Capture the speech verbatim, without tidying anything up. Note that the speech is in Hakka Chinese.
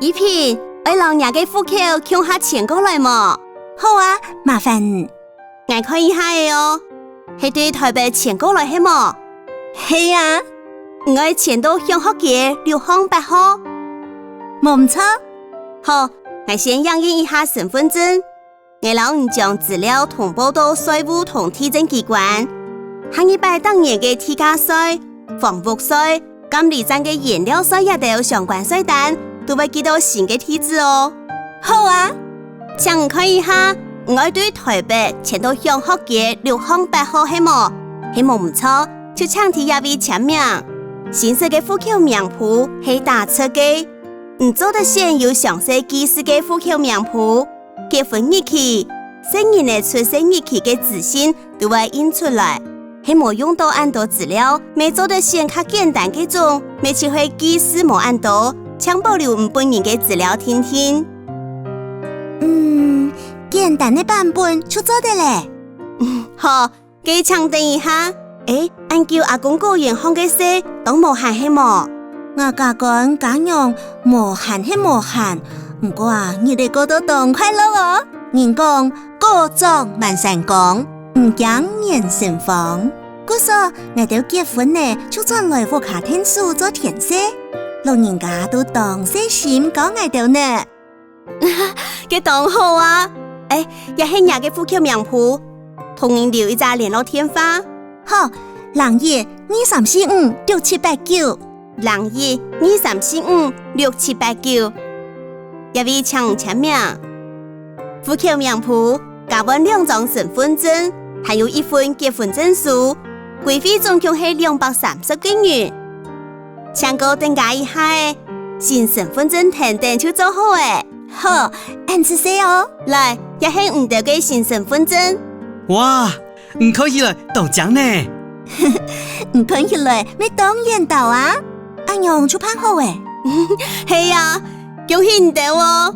怡萍，愛摎若个戶口共下遷過來無？好啊，麻煩你。𠊎看一下仔哦，係對臺北遷過來係無？係啊。你愛遷到享福街六巷八號？無毋著。好，𠊎先影印一下身分證。 𠊎摎你將資料通報到稅務同地政機關。下二擺逐年个地價稅、房屋稅、監理站个燃料稅這兜相關稅單，都會寄到新个地址哦。好啊。請你看一下，你愛對臺北遷到享福街六巷八號係無？係無毋著，就請在這位簽名。新式个戶口名簿係打直个，你做得選有詳細記事个戶口名簿。 結婚日期、細人仔出世日期个資訊都會印出來。係無用到恁多資料，乜做得選較簡單个種，乜就係記事無恁多，淨保留你本人个資料定定。嗯，簡單个版本就做得了。好， 該請等一下。欸，恁久阿公果園項个事，當無閒係無？𠊎家官家娘無閒係無閒，毋過啊，日仔過到當快樂哦。人講，果長滿山崗，毋驚年成荒。故所，𠊎兜結婚了，就轉來屋下𢯭手做田事。老人家都當細心教𠊎兜呢。 該當好啊！欸，這係若个戶口名簿，同你留一隻聯絡電話。好，零一二三四五六七八九。零一二三四五六七八九。這位請簽名。戶口名簿，加換兩張身分證，還有一份結婚證書，規費總共係兩百三十個銀。 請過等加一下仔，新身分證跈等就做好了。好，恁仔細哦。來，這係你兜个新身分證。哇，你看起來當靚呢！你看起來乜當緣投啊！恁樣就辦好了。係啊，恭喜你兜哦！